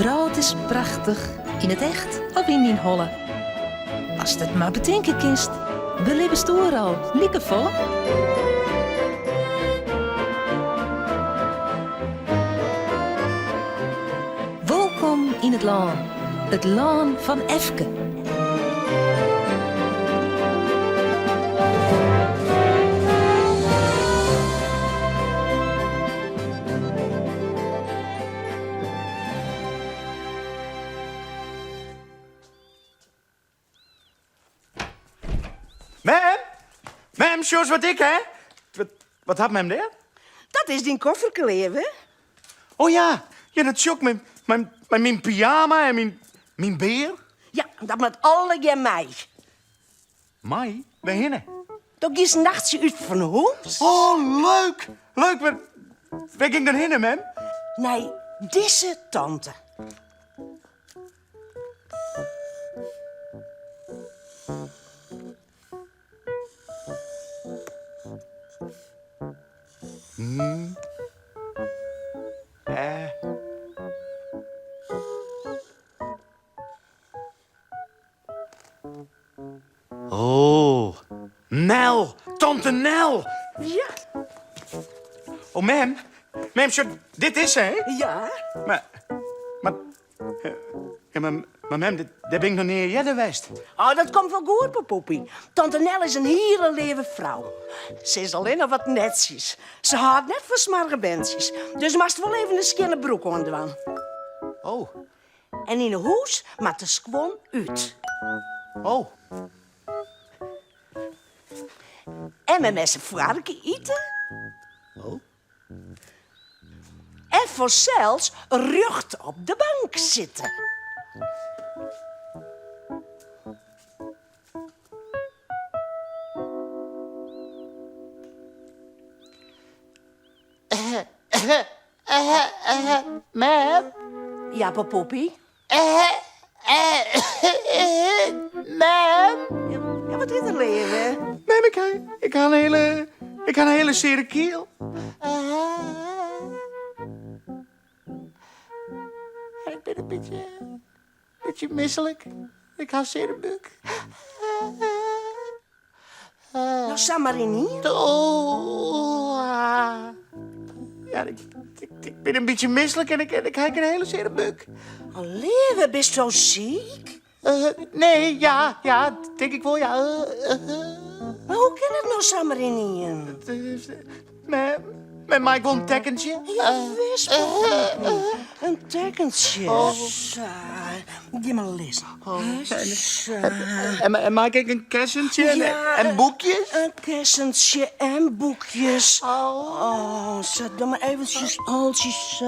wrâld is prachtich, yn it echt of yn dyn holle. Ast it mar betinke kinst, belibbest oeral likefolle. Wolkom yn it lân, it lân fan Efke. Mem! Mem, sjoch ris wat ik ha. Wat hat mem dêr? Dat is dyn kofferke, leave. Oh ja, ja dat sjoch ik mei myn pyjama en myn bear. Ja, dat moat allegear mei. Mei? Wêrhinne? Do giest in nachtsje út fan hûs. Oh, leuk! Leuk! Wêr gean ik dan hinne, mem? Nei dizze tante. Oh, Nel! Tante Nel! Ja. Oh, mem. Mem, sjoch, dit is se, hè? Ja. Mar, mar, ja, mar, mar mem, dêr bin ik noch nea earder west. Oh, dat komt wol goed, Poepoepie. Tante Nel is in hiele leave frou. Se is allinnich wat netsjes. Se hâldt net fan smoarge berntsjes. Dus moatst wol even in skjinne broek oandwaan. Oh. En yn 'e hûs moat de skuon út. Oh. En men mei se foarke ite. Oh. En fansels rjocht op de bank sitte. Mem? Ja, Poepoepie? Mem? Ja, wat is der, leave? Mem, ik ha, ik ha in hiele, ik ha in hiele seare kiel. En ik bin in bytsje, bytsje mislik. Ik ha in seare búk. No samar ynien? Ja, ik, ik bin in bytsje mislik en ik, ik ha in hiele seare búk. Oh, leave, bisto siik? Nee, ja, ja, tink ik wol, ja. Mar hoe kin it no samar ynien? Mem, mem, mei ik wol in tekkentsje? Jawis, in tekkentsje. Oh. Sa, gean mar lizzen. Oh. Sa. En, en mei ik ek in kessentsje en, Ja, en boekjes? In kessentsje en boekjes. Oh. Oh, sa, doe mar eventsjes altsjes.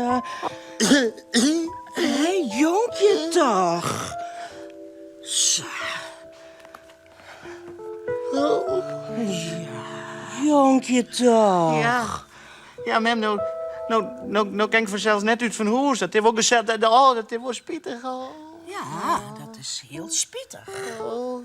Hé, jonkje toch. Sa. Ja, jonkje toch. Ja, ja mem, no, no, no, no kin ik fansels net út fan hûs. Dat is wol gesellich. Oh, dat is wol spitich. Oh. Ja, dat is hiel spitich. Oh,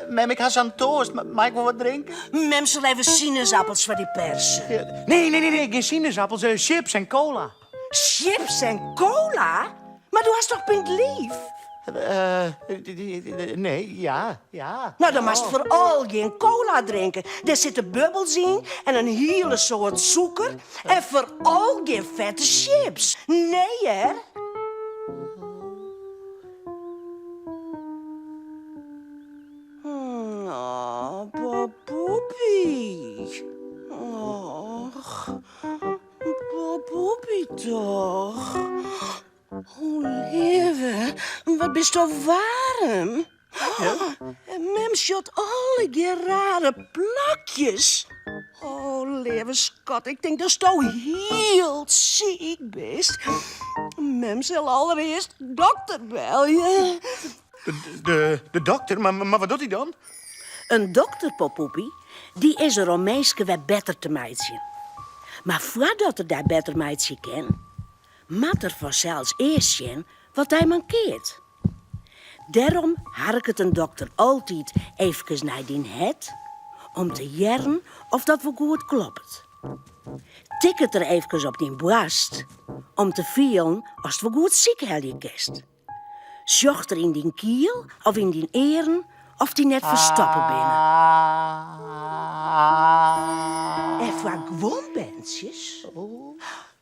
Mem, ik ha sa'n toarst. Mei ik wol wat drinke? Mem sil even sinesappels foar dy perse. Nee, nee, nee, nee, gjin sinesappels. Chips en cola. Chips en cola? Mar do hast toch pyn 't liif? Nee, ja, ja. No, dan moatst foaral gjin cola drinke. Dêr sitte bubbels yn en in hiele soad sûker. En foaral gjin fette chips. Nee, hear. Oh, Poepoepie. Och. Poepoepie toch. O leave, wat bisto waarm. En mem sjocht allegear rare plakjes. O leave skat, ik tink datsto hiel siik bist. Mem sil allerearst dokter belje. De dokter? Mar wat docht hy dan? In dokter, Poepoepie, dy is der om minsken wer better te meitsjen. Mar foardat er dy better meitsje kin, moat er fansels earst sjen wat dy mankeart. Dêrom harket in dokter altyd eefkes nei dyn hert om te hearren oft dat wol goed kloppet. Tikket er eefkes op dyn boarst om te fielen oftst wol goed sykhelje kinst. Sjocht er yn dyn kiel of yn dyn earen oft dy net ferstoppe binne. En foar guon berntsjes,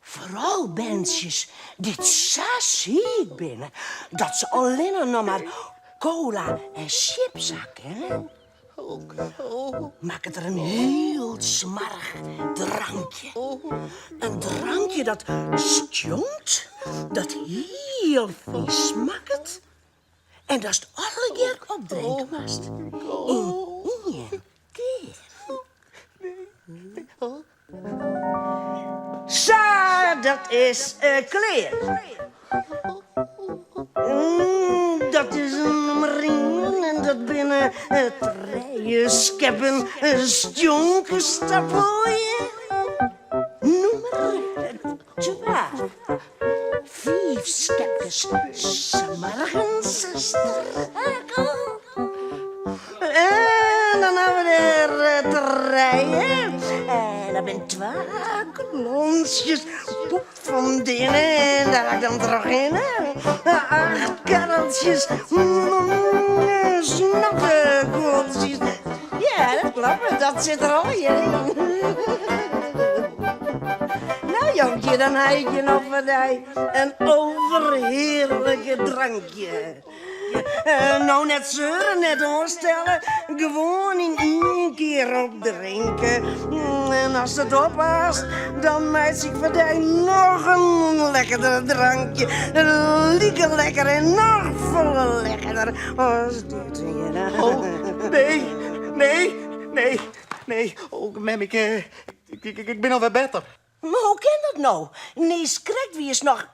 foaral berntsjes dy't sa siik binne dat se allinne noch mar kola en sjips ha kinne, Makket er in hiel smoarch drankje. In drankje dat stjonkt, dat hiel fys smakket en datst allegear opdrinke moatst yn ien kear. Sa, dat is klear. Dat is in nûmer ien en dat binne trije skeppen stjonkestapoeie. Nûmer twa, fiif skepkes smoargens strakel. En dan hawwe we der trije. En dat binne twa klontsjes poep fan dinne. En dêr ha ik dan trochhinne. Acht kerreltsjes snottekoaltsjes. Ja, dat kloppet, dat sit der allegear yn. Nou jonkje, dan ha ik noch foar dy in overheerlike drankje. No net seure, net oanstelle, gewoan yn ien kear opdrinke. En ast it op hast, dan meitsje ik foar dy noch in lekkerder drankje. Like lekker en noch folle lekkerder as dit hjir. Oh, nee, nee, nee, nee. Oh, mem, ik, ik, ik bin alwer better. Mar hoe kin dat no? Niiskrekt wiest noch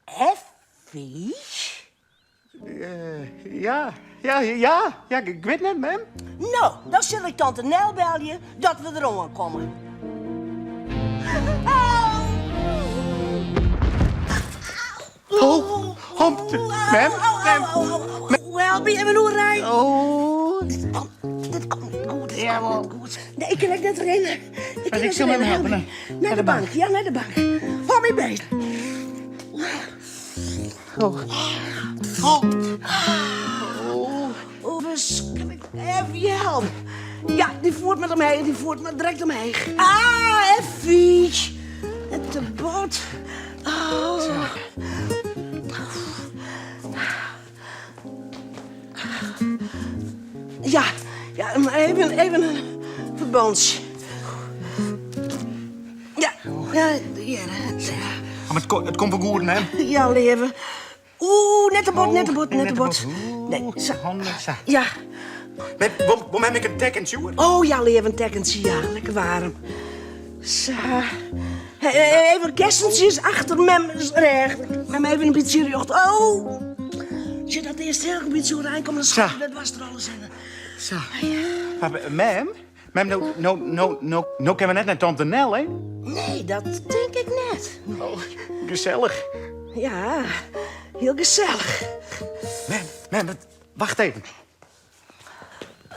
Effie? Ja, ja, ja, ja, ik wit net, mem. No, dan sil ik tante Nel belje dat we deroan komme. Oh, oh, mem, mem. Help my even oerein. Oh. Dit komt, dit komt net goed, dit komt net goed. Nee, ik kin ek net rinne. Ik, ik sil mem helpe. Nei de bank, ja, nei de bank. Hâld my beet. Oh. Oh. Oh, beskrik. Effie, help. Ja, dy foet moat omheech, dy foet moat direkt omheech. Ah, Effie. Net te bot. Oh. Ja, ja, mar even, even in ferbantsje. Ja, ja, ja. Mar it komt wol goed, mem. Ja, leave. Oeh, net te bot, net te bot, net te bot. Nee, sa. Sa. Ja. Mem, wol mem ek in tekkentsje oer? Oh ja, leave, in tekkentsje, ja. Lekker waarm. Sa. Even kessentsjes achter mem rêch. Mem even in bytsje rjocht. Oh! Sjoch dat earst hiel in bytsje oerein komt, dan schiet dat was der alles in. Sa. Mar mem, mem, no, no, no, no, no kinne we net nei tante Nel, hè? Nee, dat tink ik net. Oh, gesellich. Ja, hiel gesellich. Mem, mem, wacht even.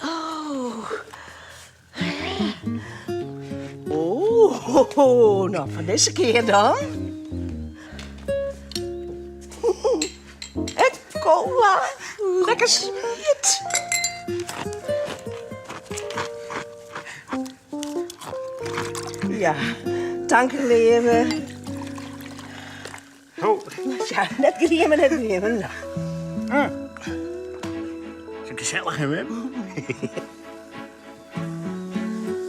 Oh. Oh, no foar dizze kear dan. En kola, lekker swiet. Ja, tanke leave. Oh. Ja, net grieme, net grieme. No. Is gesellich, hè, mem?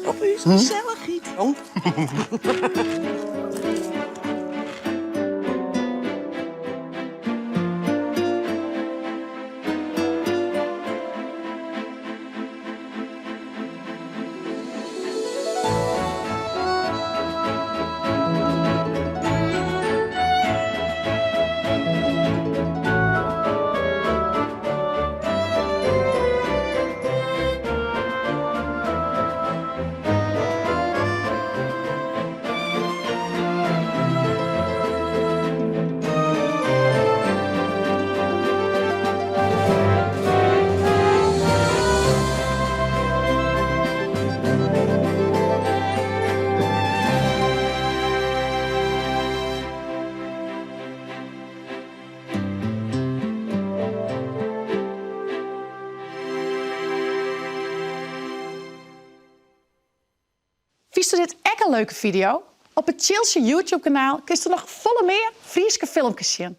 Op ús gesellichheid. Oh. Fynsto dit ek in leuke fideo? Op it Tsjiltsje YouTube-kanaal kinsto noch folle mear Fryske filmkes sjen.